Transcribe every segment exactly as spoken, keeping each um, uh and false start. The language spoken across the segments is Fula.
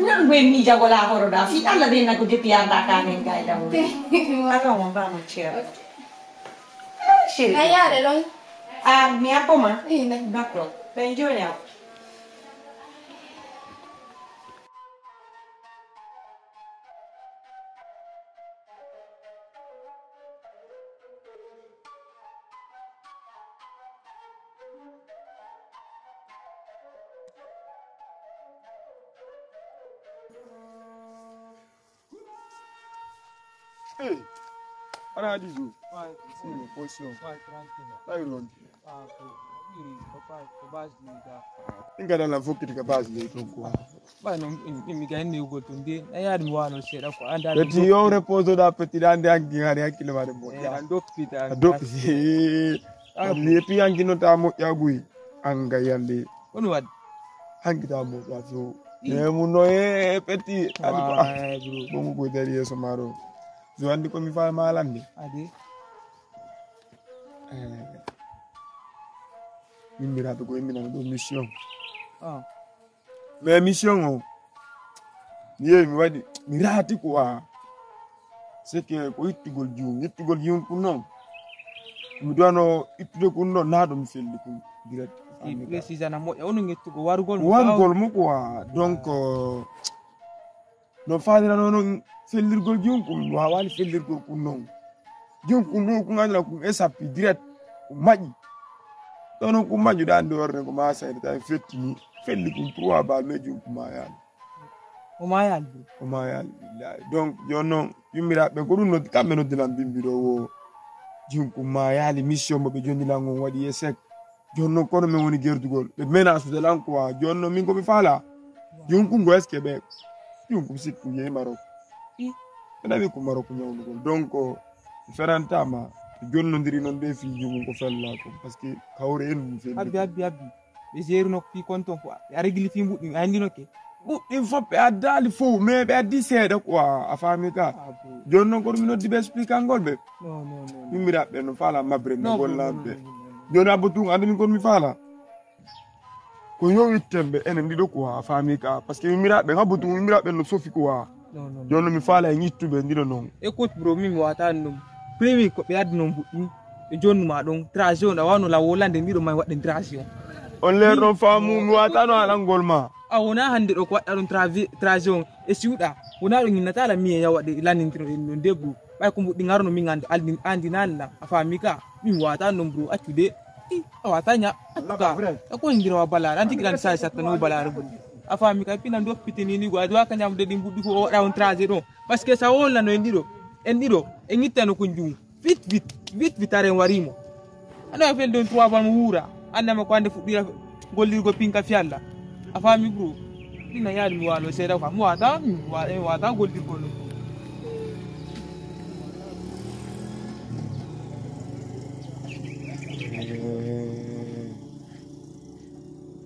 Nan ɓe miijagol haa horoɗa. Fii Allah de naggude piyarɗa ka nen gayda wuro. Aka mo mbama cera. Chéri. A yaade ɗon? Ah, mi appo ma? Ine. D'accord. Ɓen jooni am. Hey, ana Adizou. Ouais. Sino, position. Ouais, tranquille. Tawi ronti. Ah, ko iri ko pa ko base ni ga. Inga dala fokkiti ka base ni ton quoi. Ba non in mi ga ni go tunde. Na yaade mi wano seeɗa ko anda. Petit yo repose da petit dande anki hari hakkille ma de mo. Eh, ya. An doppita. An doppita. Ah, mi epi anki no ta mo ya guy. Anga yalle. Kono waɗi? Hankita mo ya so. Ii. Ne mu no e petit. Adi ko. Ah, bro. Bongo ko dari yeso maro. Zo andi ko mi fa malande. Adi. Eh. Min mi rato ko min na do mission. Ah. Mais mission o, mi yehi mi waɗi, mi raati quoi. C'est que ko ittugol jiyum, ittugol jiyum kun noon. Mi duwano ittude kun ɗon, naa ɗo mi felli kun direct. I précise ana moƴƴa, ono ngettugo warugol mo. Warugol mo quoi. Donc, euh, no faalirano noon fellirgol jiyum kun, mi waawaali fellirgol kun noon. Jiyum kun ɗo kun adana kun e sappi direct, ko maƴi. Ɗo noon kun maƴuɗa anndi orne ko ma sayde tawi fettini, felli kun trois bal, mais jiyum kun ma yaali. O maayaali ɗum. O maayaali, billahi. Donc, jooni noon, yummiraaɓe ɓen, ko ɗum noddi, kamɓe noddi lan bimbi ɗo wo, jiyum kun maayaali, mission mo ɓe jonni lan on waɗi échec. Jooni noon, kono men woni gerdugol. Ɓe menace de lan quoi. Jooni noon, min ko mi faala. Jiyum kun go est-ce que ɓe, jiyum kun sikku yehi Maroc. I. Ɓe nawi ko Maroc ñawnugol. Donc, mi ferantama, ɓe jonnodiri noon de fii jiyum kun ko fella ko. Parce que kawre en ɗum fella. Abbi, abbi, abbi. Ɓe jeeruno ko fii kon ton fof. A régli fii mbuɗɗin, a anndinoke. Mbuɗɗin fof ɓe addaali fof, mais ɓe addi seeɗa quoi, a faami ka. Ah, bon. Jooni noon ko ɗum mi noddi ɓe expliquangol ɓe. Non, non, non, non. Yummiraaɓe ɓe no faala mabre, no gollaaɓe ɓe. Non, non, non, non, non. Jooni abbo tun, anndi min kono mi faala. Ko yo itten ɓe enen ɗiɗo quoi, a faami ka. Parce que yummiraaɓe ɓen, abbo tun, yummiraaɓe ɓen no sofi quoi. Non, non, non. Jooni mi faala en ittuɓe ndino noon. Écoute, bro, min mi wata ɗum. Premier ko ɓe addi noon mbuɗɗi. Ɓe jonnuma ɗon. Trajet on, a wano law wolande mbiɗo may waɗɗen trajet on. On leer ɗon faamu, mi wata no alangol ma. A wona hannde ɗo ko waɗɗa ɗon travi-, trajet on. E siwɗa. Wona ɗo ñinnata la miye ya waɗde landintiro en non debbo. Ɓay ko mbuɗɗi ngarno min andi, andi, andinani la. A faami ka. Min wata non bro, accude. I, a wata ña. Accu ka. E ko hindira wa balare. Anti kiɗan sa satta no balare bro. A faami ka. Pina doppitini ni go. A duwa ka ñamde ɗi mbuɗɗi ko o waɗa on trajet ɗon. Parce que sa won la no en ɗiɗo. En ɗiɗo. En ittano ko njuum. Vite, vite. Vite, vite, are en wari mo. Ano a fel ɗon trois balles mo wuura. Annama ko hannde fuɗɗira gollirgo pinka fiyalla. A faami bro. Ɗina yaade mi waalo seeɗa quoi. Mi wata, mi wa-, mi wata gollirgo ɗum. Eh,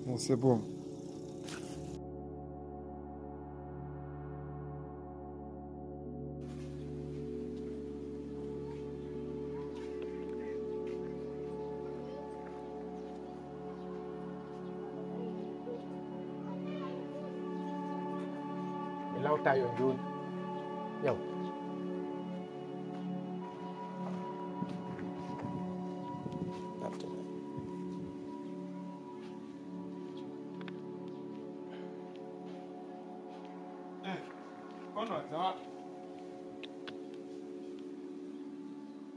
non, c'est bon. Mi lawta yo jooni. Yaw. Eh, kono, ça va?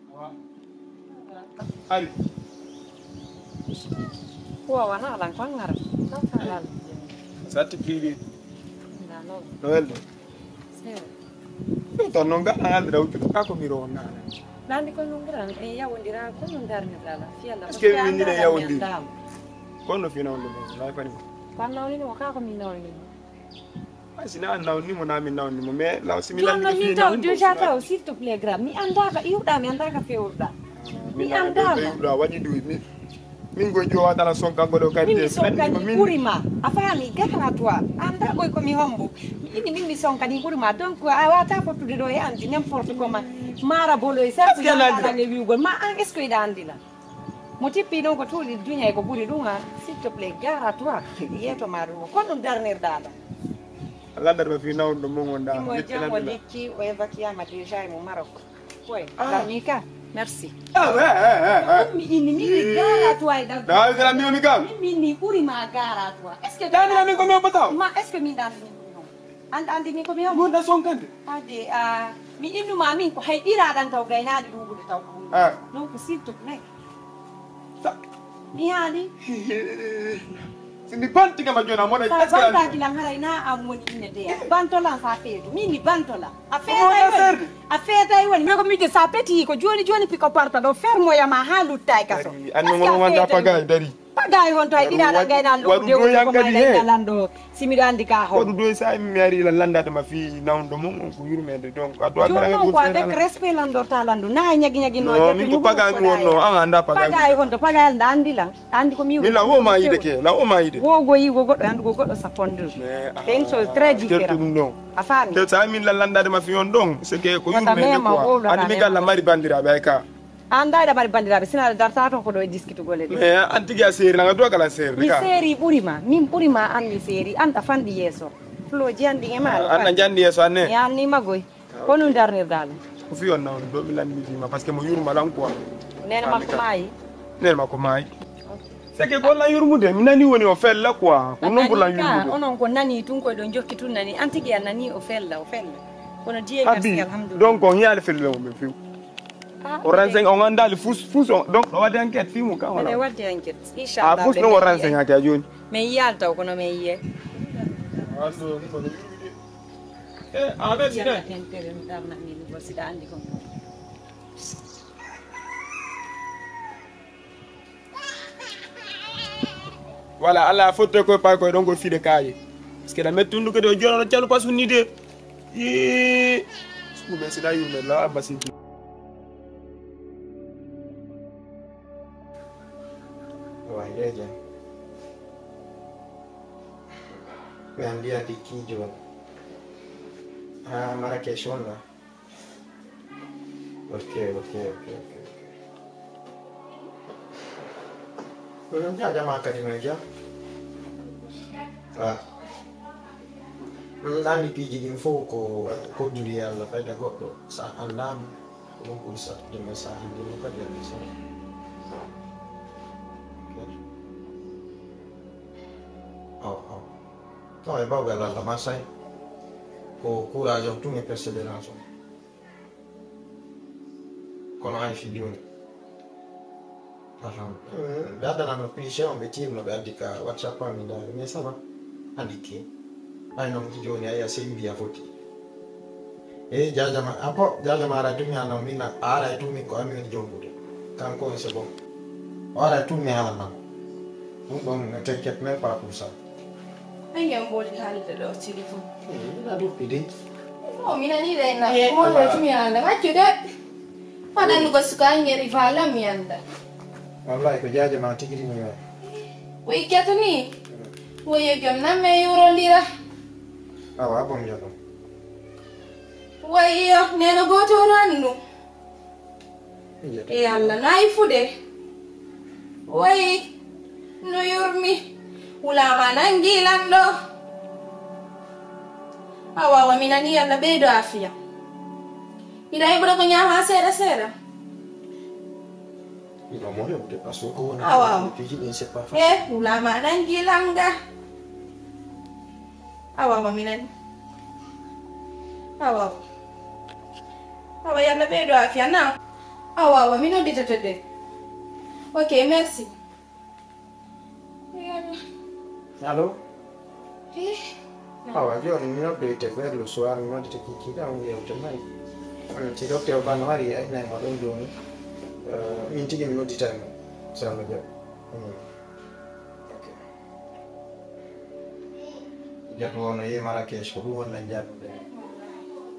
Ça va? Ari. Wawa, halan ko an ngara. Halan. Satti privé. Nano. No welde. Sewa. Ɗum tan noon, ngaɗa haalde daw cuɗo ka ko mi rowo nana. Nandi ko ɗum ngiran, en yawondira, ko ɗum darnirɗa la. Fiyalla. Est-ce que min ni en yawondiri? Kono no fina on ɗum, lay fani. Ko an nawni mo, ka ko min nawni mo. Ay, si na an nawni mo, na min nawni mo, mais law si mi landi ko fina on ɗum, déjà taw, s'il te plaît, grand. Mi andaka iwɗa, mi andaka fewɗa. Mi andaka. Iwɗa, waɗi ɗum, mi, min goy jowa tala sonka ngol o kadi. Min mi sonka ni ɓuri ma. A faami, gata toi. Anda goy ko mi hombo. Mi ini min mi sonka ni ɓuri ma. Donc, a wata fottude ɗo e anti n'importe comment. Mara bolo e sa ko yalla le wiugol. Ma an, est-ce que iɗa andina? Mo tippi ɗon ko tuuɗi duña e ko ɓuri ɗum an, s'il te plaît, gare à toi. Yeeto ma ɗum. Ko ɗum darnirɗa ɗo. Landar ma fi nawndo mo ngonda. Imo jango lekki o évacué ma déjà imo Maroc. Koy, ah. Darni ka. Merci. Ah, eh, eh, eh, eh. Mi ini mi gara to ay dan. Da mi mi mi kam. Mi ni uri ma gara to. Est-ce que dan mi ko mi bataw. Ma est-ce que mi dan mi? And andi mi ko mi on. Mo da son kande. Ade ah mi innu ma min ko hay ira dan taw gaynade rugude taw. Ah. Donc s'il te plaît. Mi haali. Si mi banti kama jona mona. Sa est-ce que bantaki lan haray na am woni inne de bantolan sa feetu min mi bantola a feetay woni a feetay woni mi ko mide sa peti ko joni joni piko parta ɗo fermoyama ha luttay kaso. Anno mon wanda pagay dari. Pagay honto ay ɗiɗaɗa gayna luɗe woni ko mayɗa lanɗo. Si miɗo anndi ka ho. Kono ɗo sa mi ari lan landade ma fi nawdo mon on ko yurmede donc a doit joni non ko avec respect landorta landu na ñagi ñagi no non min ko paga mi wonno an anda paga paga e honto paga nda andi lan andi ko mi mi la wo ma yide ke la wo ma yide wo go yi go goddo andu go goddo sa fondu. Ten so très différent. A fami te sa min lan landade ma fi on don c'est que ko yurmede quoi andi mi galla mari bandirabe ay ka. An dayɗa mari banndiraaɓe sina aɗa darta toon ko ɗo e diskitugol e ɗum. Mais an tigi a seeri nanga duwa kala seeri mi ka seeri ɓuri ma min ɓuri ma an mi seeri an ɗa fanɗi yeeso. Fulo jiyanɗi e ma an na jandi yeeso an ne mi anni magoy. Ko nun darnirɗa ɗum? Ko fi on nawno ɗo mi lanni fima parce que mo yurma lan quoi. Nene makko maayi. Nene makko maayi. C'est que ko lan yurmude mi nani woni o fella quoi ko non pour lan yurmude. Onon ko nani tun koye ɗo jokki tun nani an tigi a nani o fella o fella. Kono diye merci alhamdulillah. Donc on yaali fella o men fiw. O renseigné on andaali fus fus on donc ɗo waɗde enquête fii mum kan wala waɗde enquête inchallah a fus non o renseigné ake a jooni. Mais yiyal taw kono mais yiye. Amen. Voilà, ala fotte koye pay koye ɗon koye fiide kaaje. Parce que ɗa mettundu kadi o joɗono canu pasu ni de. Ii. Ɗum ɓe sina yumɓe la abba sinti. Wa yeje. Ɓe anndi a dikkiijo. Ha Marrakech wonna. Ok, ok, ok, ok. Ɗum jajama kadi no ja. Ah. Ɗum ɗanndi piiji ɗin fof ko kodduri e Allah fayda goɗɗo. Sa anndaama ko ɗum ɓuri sattude ma sa anndi ɗum kadi Allah sa. Aw aw. Tawa e bawgal Allah ma say. Ko courage on tun e persévérance on. Kono ay fi jooni alhamdulillah ɓe addanano piche on ɓe tiimno ɓe addi ka whatsapp ami ndaari mais ça va andikke ay noon ki jooni ay a sey mbiya foti e jajama apo jajama ara tumi hano min a ara e tumi ko ami woni jombude kanko on c'est bon o ara e tumi hala man ɗum ɗon ne t'inquiète même pas pour ça Ay, on mboɗi haalde ɗo téléphone. Ina duppi de. O minani de na. Mo do tumi anda maccu de. Fadan ko suka ngeri vala mi anda. Wallahi ko jaaje ma tigi tigi mi. Wi ketuni. Wo ye gam nan me yurondira. Awa bon jado. Wayo neno goto rannu. E Allah nayi fude. Wayi no yurmi wulama nangi lanɗo. Awa wa minani Allah ɓeydo afiya. Ida heɓuɗo ko ñama seeɗa seeɗa. Ino mo heɓude parce que ko wona awa tiji ɗin c'est pas facile. E wulama nangi langa. Awa wa minani. Awa. Awa yalla ɓeydo afiya na. Awa awa mi nodditete de. Ok merci. Allo. Awa jooni mi noddoyte vers le soir mi noddite kikiɗa on yewte may. Ti docteur ban wari aynay ma ɗon jooni. Min tigi mi nodditay mo. Sallo jaɓi. Jato o no yehi Marrakech ko ɗum woni lan jaɗude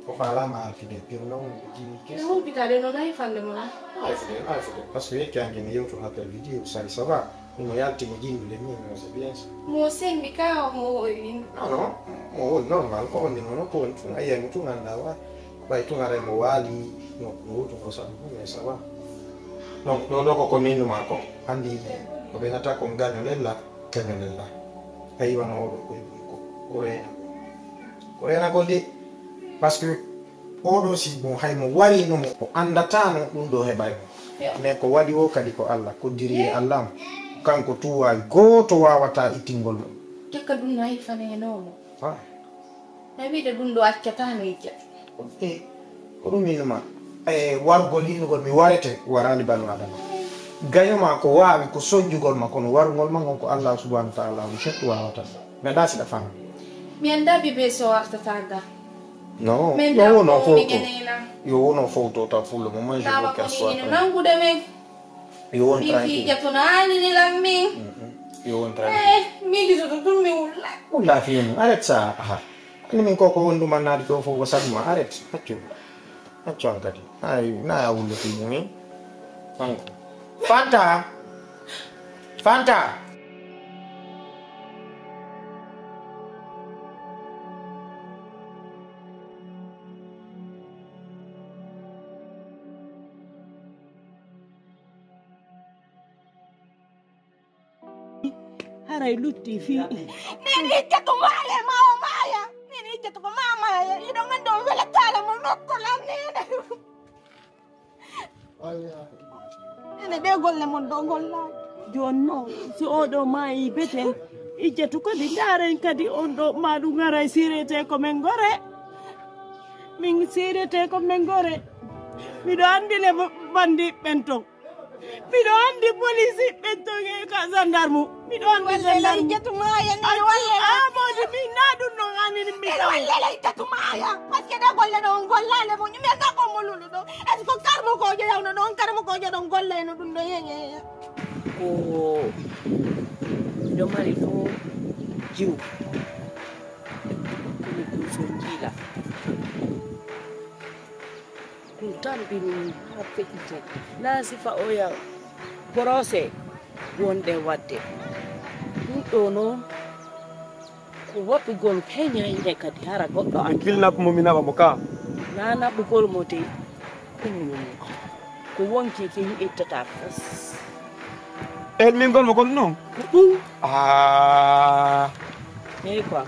ko falama artude pir non jimi kes. Hulbitade noon hay fande mo lan. Ay fude ay fude parce que yekki anke mi yewtu appel vidéo sari ça va mo yalti mo jimdude min mo c'est bien ça. Mo sembi ka mo oyin. Non non mo woni normal ko woni noon ko woni tun ayiya mo tun anda wa ɓay tun aray mo waali no wotu ko sabu mais ça va. Donc ɗo ɗo ko ko min numa ko andi ko ɓenata ko gaño lella. Kañum lella. Tawi wano oɗo koye ko ko reena. O renagol de, parce que oɗo si mo hay mo wari no mo o andatano ɗum ɗo heɓay mo. Mais ko waɗi o kadi ko Allah koddiri e Allah am, kanko tu wawi, gooto wawata ittingol mo. Jikka ɗum no hay fanenomo. Ah. Na wiide ɗum ɗo accata no ijja. E ko ɗum innuma e wargol innugol mi warete warani banu adama. Gaño ma ko wawi ko sonjugol ma, kono warugol ma ngon ko Allah subhanahu wa ta'ala mo settu wawata. Meɗa siɗa fama. Mi annda bébé so wartata ga. Non, yo wono fowto. Yo wono fowto ta pour le moment je veux qu'elle soit tranquille. Nangude men. Yo won tranquille. Fiija to naani ni lan min. Yo won tranquille. Eh, min di soto tun mi wulla. Wulla fi mun. Arrête ça. Aha. Ani min ko ko wondu man naadi to fo ko sagma. Arrête. Accu. Accu an kadi. Ay, na ya wullo fi mun. Fanta. Fanta. Haray lutti fii. Nene ijjatu maaya ma o maaya. Nene ijjatu ko ma maaya. Iɗo ngandi on welatala mo nokko lan nene. Nene ɗe golle mon ɗo golla. Jooni noon, so oɗo maayi beten, ijjatu kadi ndaaren kadi on ɗo ma ɗum ngaray sirete ko men gore. Min sirete ko men gore. Miɗo anndi le bandiɓe ɓen ton. Miɗo anndi police ɓen ton e ka gendarme. Miɗo anndi gendarme. Ijjatu maaya ni walle. Amodi min na ɗum non anini mi. Wallela ijjatu maaya. Parce que ɗa golle ɗo on gollale mo ñumen ɗa ko mo lulu ɗo. Est-ce que karmo ko je yawno ɗon karmo ko je ɗon golle no ɗum ɗo yeñe. Ko ɗo mari ɗo jiw. Kono ɗum so jiila. Ɗum tan ɗum haa feƴƴitee. Naa sifa oya procès wonɗen waɗde. Ɗum ɗo noon ko waɗugol heñe heñe kadi hara goɗɗo an. Min pil naɓ mo mi naɓa mo ka. Naa naɓugol mo de. Ɗum ko wonki ki mi ittata fes. En min gonmo kon non? Ko ɗum. Ah. Eyi quoi.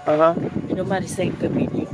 Aha. Miɗo mari cinq millions.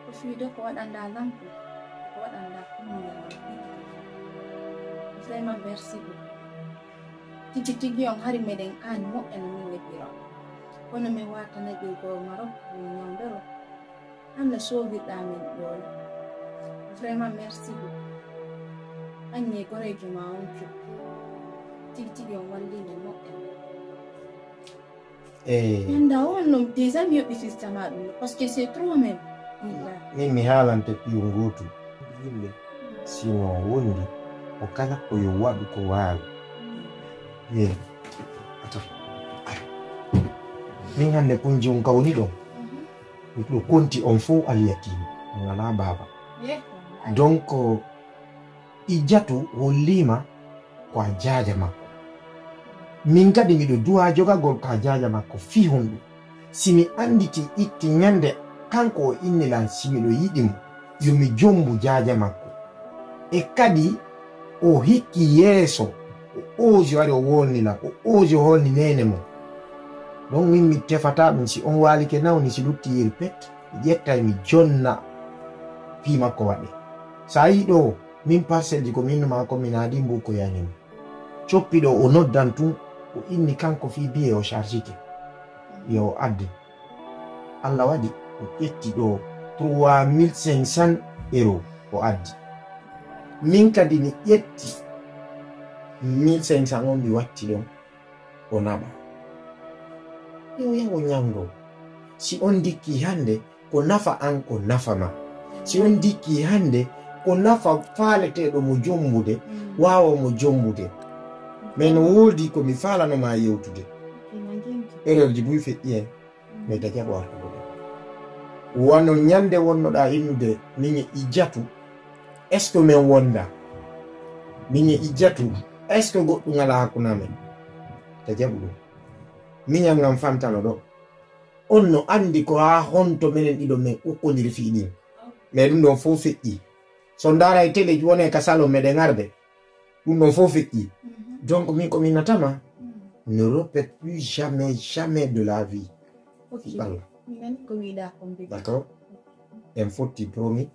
Ko fii de ko waɗanɗaa lanko, ko waɗanɗaa kumminal. Vraiment merci beaucoup. Tigi tigi on hari meɗen aani moƴƴa no min neɓɓira. Kono min waata neɓɓirgol Marok, min ñawndoro. An no soobirɗaa min ɗoon. Vraiment merci beaucoup. An e goreejo ma on cukki. Tigi tigi on wallii min moƴƴa. Eh. Nda on non déjà mi yoɓɓitirta ma ɗum parce que c'est trop même. Min mi haalante piyo ngootu. Yimɓe sino wondi o kala ko yo waɗu ko waawi. Eh. Ato. Min hannde kunji on ka woni ɗon. Ɗo konti on fof aliyatiima. On alaa baaba. Donc Ijjatu holliima ko a jaaja makko. Min kadi miɗo duwaa jogagol ko a jaaja makko fii honɗum? Si mi annditi itti ñande kanko o inni lan si miɗo yiɗi mo, yo mi jombu jaaja makko. E kadi o hikki yeeso, o oosi o ari o wolni lan, o oosi o holni neene mum. Ɗon min mi tefataa ɗum si on waalike nawni si lutti yeri pet, mi ƴettay mi jonna fii makko waɗe. So a yii ɗoo, min parcelle ji ko min no maa ko mi naadi mbuuko yani mi. Coppi ɗo o noddan tun, o inni kanko fii biyee o chargike. Yo o adde. Allah waɗi, O ƴetti ɗo trois mille cinq cents euros o addi. Min kadi mi ƴetti mille cinq cents on mi watti ɗon o naɓa. Yo yawo ñawndo. Si on ndikki hannde ko nafa an ko nafa ma. Si on ndikki hannde ko nafa faaleteeɗo mo jombude, waawa mo jombude. Mais no woodi ko mi faalano ma yewtude. Erreur ji buy feƴƴi en. Mais da jaɓo artude ɗo. Wano ñande wonnoɗaa innude min e Ijjatu, est-ce que min wonda? Min e Ijjatu, est-ce que goɗɗum alaa hakkunde amen? Da jaɓu ɗum. Miñan ngan fantano ɗo. On no anndi ko haa honto menen ɗiɗo men ukkondiri fii ɗin. Mais ɗum ɗon fof feƴƴi. So ndaara e télé ji wone ka salon meɗen arde. Ɗum ɗon fof feƴƴi. Donc min ko mi innatama, ne répète plus jamais, jamais de la vie. Ok. Walla. Mi nani ko wiɗa kon bébé. D'accord. En fotti promis.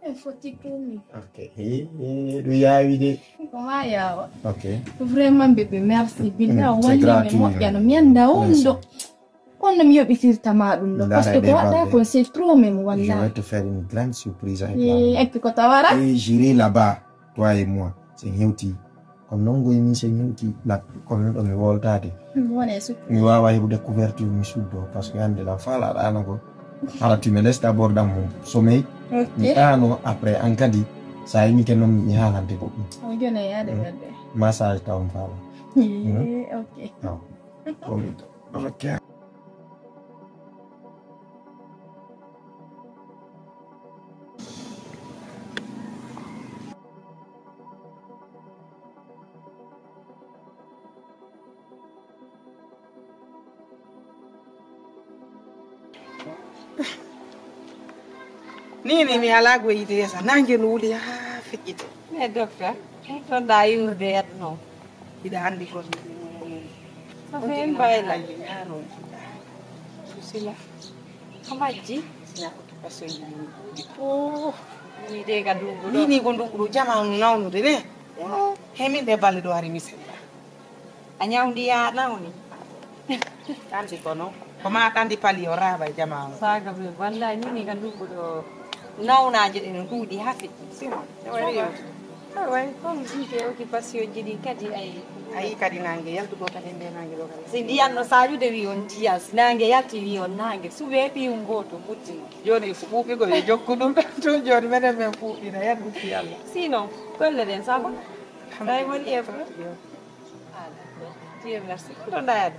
En fotti promis. Ok. Eh, eh, ɗum yaawi de. Ko ma yaawa. Ok. Vraiment bébé, merci. Billah, mm, c'est gratuit, mi moƴƴano. Mi annda on ɗo. Kono mi yoɓitirta ma ɗum ɗo. Parce que ko waɗɗa kon c'est trop même. Je vais te faire une grande surprise avec la maman. Et puis ko tawara? Et j'irai là-bas, toi et moi. Sen hewti. Kono noon ngoy min sen hewti la, kono ɗo mi woltade. Mi wona e sukku. Mi wawa heɓude couverture mi suddo parce que hande la fala ɗana ko. Hala tu me laisses d'abord dans mon sommeil. Ok. Mi ɗano après an kadi sa yimi ke noon mi haalante goɗɗum. O jona yaade wadde. Massage taw mi fala. Ok. Non. Ok. Ni ni mi ala go yide yesa nange no wuli ha feƴƴite. Mais docteur, ɗon ɗa iwrude yadno. Hiɗa anndi kon. Ko fen mbayla. Sila. Ko majji? Sina ko pasoji ɗin ɗuuɗi. Oh. Ni de ga ndugu ɗo. Ni ni ko ndugu ɗo jama nawnude ne. He min de balle ɗo ari mi sella. A ñawndi ya nawni. Anndi kono. Ko ma ɗandi pali o raaba e jama on. Saga ɓe wallahi ni ni ga ndugu ɗo. Nawnaje ɗe no ɗuuɗi ha feƴƴi. Sima. Way, comme jike occupation ji ɗi kadi ay. Ayi kadi nange yaltugo kadi nde nange ɗo kadi. Si ndiyan no saƴude wi on ndiyan, si nange yalti wi on nange. Suɓe ɓiyum gooto muddino. Joni ko ɓuuɓi ko yo jokku ɗum tan tun joni menen men ɓuuɓina yaltu fi Allah. Sinon, golle ɗen sago. Tawi woni e fof. Ah, d'accord. Dieu merci. Ko ɗon ɗayaade?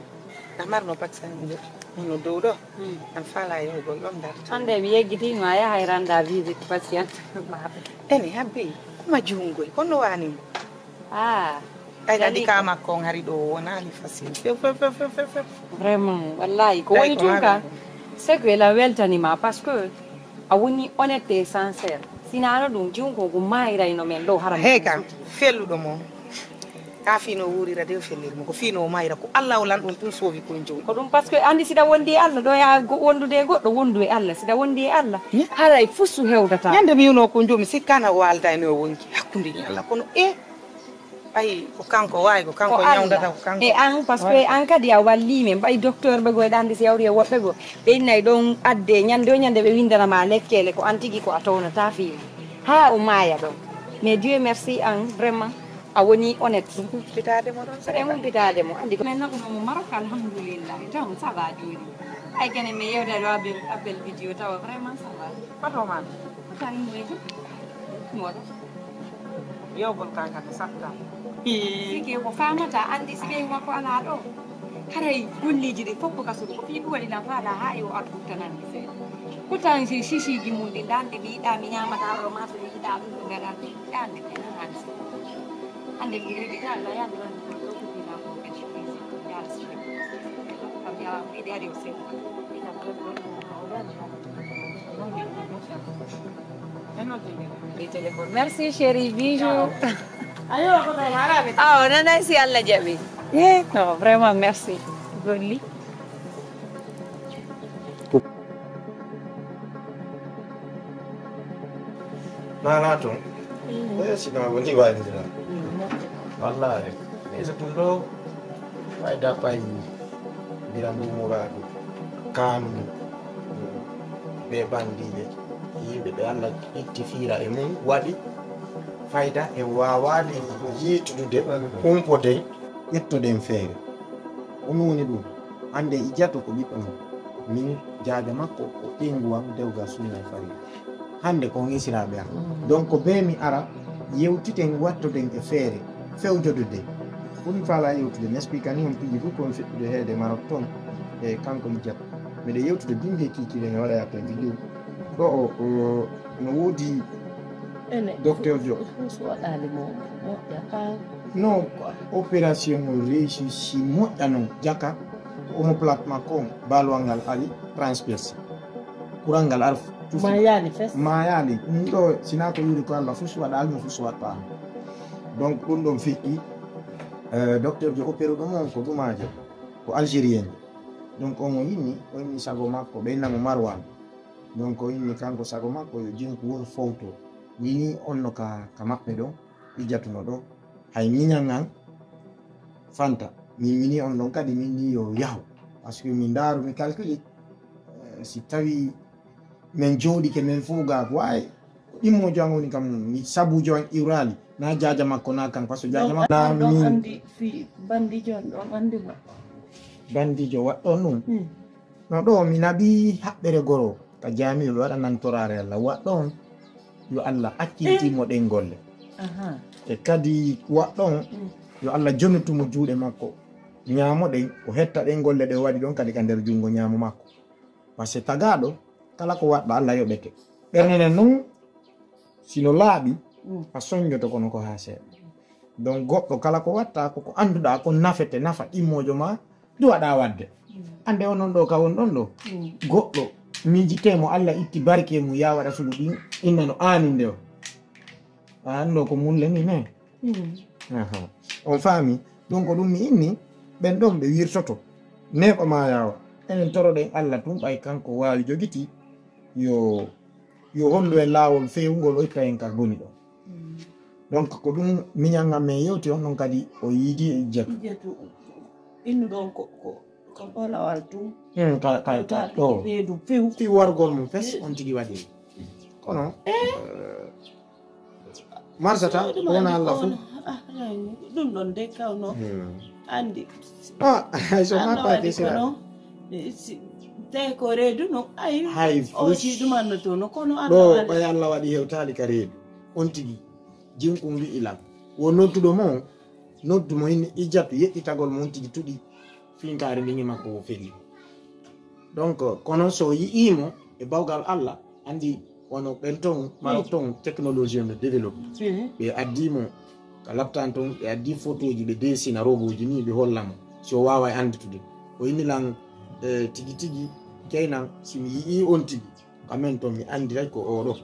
A marno baksan ɗo. Hono dow ɗo. Hmm. An faala yahugol ɗon darta. Hannde mi yeggitii ma yahay randa visite patient. Ene habbe. Kuma juungoy. Kono wani mo. Ah. Ay kadi ka makko on hari ɗo wonani facile. Few, few, few. Vraiment, wallahi. Ko woni tun ka. C'est que la weltanima parce que a woni honnête et sincère. Sinano ɗum jungo ngu maayirayno men ɗo hara. Hey kam, felluɗo mo. Ka fino wuurira de o fellirmo ko fino o mayra ko Allah o lanɗon tun soofi kon joni. Ko ɗum parce que andi siɗa wondi e Allah ɗo ya go- wondude e goɗɗo wondu e Allah siɗa wondi e Allah. Haray fusu hewdata. Ñande mi yuno ko joomi sikkana o alda e no o wonki hakkunde ni Allah kono e ayi ko kanko wawi ko kanko ñawdata ko kanko. E an parce que an kadi a walli men ɓay docteur ɓe go e ɗandi si yawri e woɓɓe go ɓe innay ɗon adde ñande o ñande ɓe windana ma lekkele ko an tigi ko a townata fii. Ha o maaya ɗon. Mais Dieu merci an vraiment a woni honnête. Humpitaade mo ɗon. Saɗa e humpitaade mo andi ko. Min naɓuno mo Maroc alhamdulillahi taw ça va jooni. Ay kene mi yewda ɗo appel appel vidéo tawa vraiment ça va. Koto ma. Ko tan moytu. Moɗo. Yewgol kan kadi sakka. Sike ko famata andi si ɓeyi makko ala ɗo. Haray golleeji ɗi fof ko kasuru ko fii ɗum waɗi lan faala haa e o artu tanande seeɗa. Pourtant si sisiji mum ɗi dande mi yiɗa mi ñamata ɗo ma so mi yiɗa ɗum ɗo gaɗa mi yiɗa nde mi nanani seeɗa. Hande mi rewita Allah yalla ɗon ɗo ko dina ko kadi ko isi yalla si kam yalla mi yiɗi ari o seeɗa. Ina ko ɗon ɗo o ɗon ɗo. Merci chérie, bisous. Ah, on a si Allah jaɓi. Eh, non, vraiment merci. Golli. Nana ton. Eh, sina woni wayde la. Wallahi. Esa tun ɗo. Wayda pay. Mbiɗa mbuumoraaɗo kaandu. Ɓe bandiiɓe, yimɓe ɓe Allah itti fiira e mum, waɗi fayda e waawaali yiitudude, humpode, ƴettoden feere. Ko ɗum woni ɗum. Hannde Ijato ko ɓiɗɗo mum. Min jaaja makko ko ɓeyngu am dewgal sunna e farilla. Hannde ko on esiraaɓe am. Donc ko bee mi ara yewtiten wattoden e feere fewjodude. Ko mi faalaa yewtude, mi expliquanii on piiji fof ko mi feɗɗude heede Maroc toon e kanko Ijato. Miɗo yewtude bimbi e kiikiiɗe, mi waɗa appel vidéo. Ɗo o, o, no woodi ene docteur Diop. Fus waɗaali mo moƴƴa ka. No opération o réussi si moƴƴa noon jaka, omoplate makko on, baalwal ngal ari transpercé. Kural ngal ar tufi. Maayaali fes. Maayaali. Ɗum ɗo, sinaa ko yuuri ko Allah, fus waɗaali mo, fus waɗaali. Donc, ɗum ɗon feƴƴi, eh, docteur Diop opéré ɗum on ko ɗumaajo, ko Algérien. Donc, on o inni, o inni sago makko, ɓe inna mo Marwan. Donc, o inni kanko sago makko, yo jinku won fowto. Mini on no ka, ka maɓɓe ɗon, ijatuno ɗo. Hay miñan an, Fanta. Min mini on ɗon kadi, min ni yo yahu. Parce que min ndaaru, mi calculi, eh, si tawi min jooɗike, min fof ga ko wawi. Ɗimmo jo an woni kam, mi sabu jo an iwrali. Na jaaja makko, na kan, parce que jaaja makko na min. Andi fi bandijo on ɗon, andi mo. Bandijo waɗɗon ɗum. Hmm. No ɗo, mi naɓi haɓɓere goro ka jaami'o, ɓe waɗa nan toraare Allah. Waɗɗon, yo Allah accinti mo ɗen golle. Aha. E kadi waɗɗon, hmm, yo Allah jonutu mo juuɗe makko. Ñaamo ɗen, o hetta ɗen golle ɗe o waɗi ɗon kadi ka nder junngo ñaamo makko. Parce que tagaaɗo, kala ko waɗɗa, Allah yoɓete. Ɓernde nden non, si no laaɓi, mm, a soñjoto kono ko haa seeɗa. Donc, goɗɗo kala ko waɗta, ko ko annduɗaa ko nafete, nafa ɗimmoojo ma, duwaɗaa waɗde. Mm. Annde onon ɗo ka won ɗon ɗo, mm, goɗɗo miijitee mo Allah itti barke mum, yaa waɗa sugu ɗin, inna no aaninde o. A anndu ko mulle ni ne? Hmm. Aha. On faami? Ɗum ko ɗum mi inni, ɓen ɗon ɓe wirtoto. Neeɓa ma yaawa. Enen toroɗen Allah tun, ɓay kanko waawi jogiti, yo, yo hollu en laawol feewungol, o itta en ka goni ɗon. Hmm. Donc, ko ɗum miñan am men yewti on ɗon kadi, o yiidi e Ijjatu. Ijjatu. Innu ɗon ko, ko, ko bolawal tun. Hmm, ka, ka, ka, ɗo. Reedu few. Fi wargol mum fes, eh, on tigi waɗi. Kono, eh, eh, marsata, ko wona Allah fof. Ah, ay, ɗum ɗon de kawno. Hmm. Andi. Ah, hay so ma paati sira. Kono, eh, si, tawi ko reedu no, ay, hay o si ɗum annoto no, kono Allah ɗo, waɗi. Ɓay Allah waɗi hewtaali ka reedu. On tigi, jinko wi'i lan. Wo nodduɗo mo, noddu mo hinni Ijjatu, yeɗɗitagol mo on tigi tuɗi finkaari ndin e makko o feli. Donc, kono so yi'ii mo e bawgal Allah, andi wono ɓen ton, Maroc ton, technologie no développé. Mhm. Ɓe addi mo ka laptan ton, ɓe addi photoji, ɓe desina roboji ni, ɓe holla mo. Si o waaway anditude. O inni lan, eh, tigi tigi, keynan, si mi yi'ii on tigi, ka men ton mi andiray ko oɗo.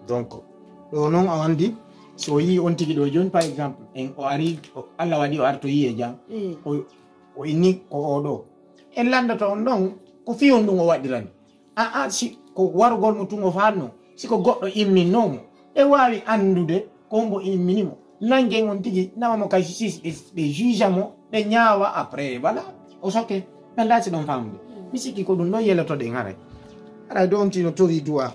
Donc, ɗo non a andi, so o yii on tigi ɗo joni, par exemple, en o ari, o, Allah waɗi o artoyi e jam, mm, o, o inni ko oɗo. En landoto on ɗon, ko fii on ɗum o waɗirani. A, a, si ko warugol mo tun o faanno, si ko goɗɗo imminnoo mo, ɓe waawi anndude ko hombo immini mo. Nanngen on tigi, nawa mo ka justice, ɓe, ɓe juge mo, ɓe ñaawa, après, voilà, o sokke. Ɓe ndaati ɗon faamude. Mi sikki ko ɗum ɗon yelotoɗen haray. Haray ɗon tino tori duwa.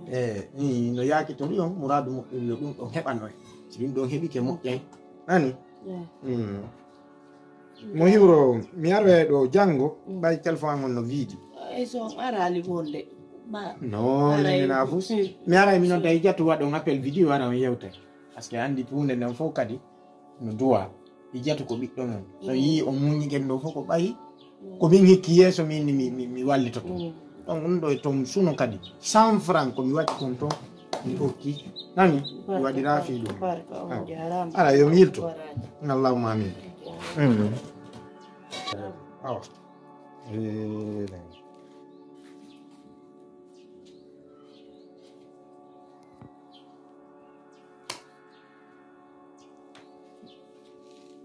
E, ni no yaaki tori on, muraadu mo, yo ɗum ɗon heɓano en. Si ɗum ɗon heɓike moƴƴay. Nani? Yeah. Mm. Mo hiwro, mi aroya ɗo janngo, mm, ɓay téléphone an on no viidi. Ay, so on araali wonde, ma. No, aray. Nene na fus. Mm. Mi aray mi nodda Ijjatu waɗon appel vidéo, ara on yewta. Parce que anndi huunde nden fof kadi no duwa. Ijjatu ko ɓiɗɗo mum. So, mm, yii on muññi ken ɗo fof ko ɓayi. Ko min hikki yeeso min ni mi, mi, mi wallitoto. Mm. Donc, ɗum ɗo e ton suno kadi. Cent francs ko mi waɗi kon ton, mi okki. Nani? Mi waɗira fii ɗum. Barka, on jaaraama. Ala, yo mi yilto. Baraka. Allahumma amin. Mm. Awa. Eh,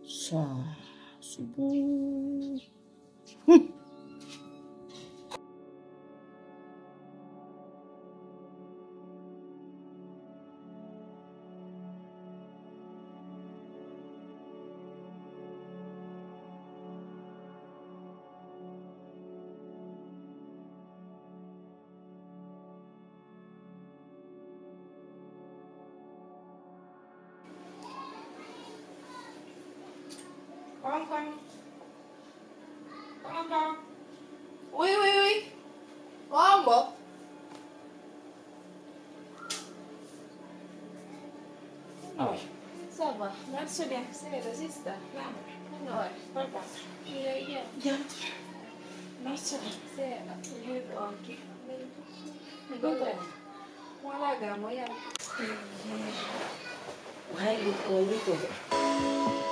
sa subu. Kong kong. Kong kong. Oui, oui, oui. Kong kong. Ah oui. Ça va, merci bien. C'est le sister. Non, ouais, pardon. Yeah, yeah. Yeah. Merci bien. C'est le... Ok. Voilà, gamo, yeah. Why you call me?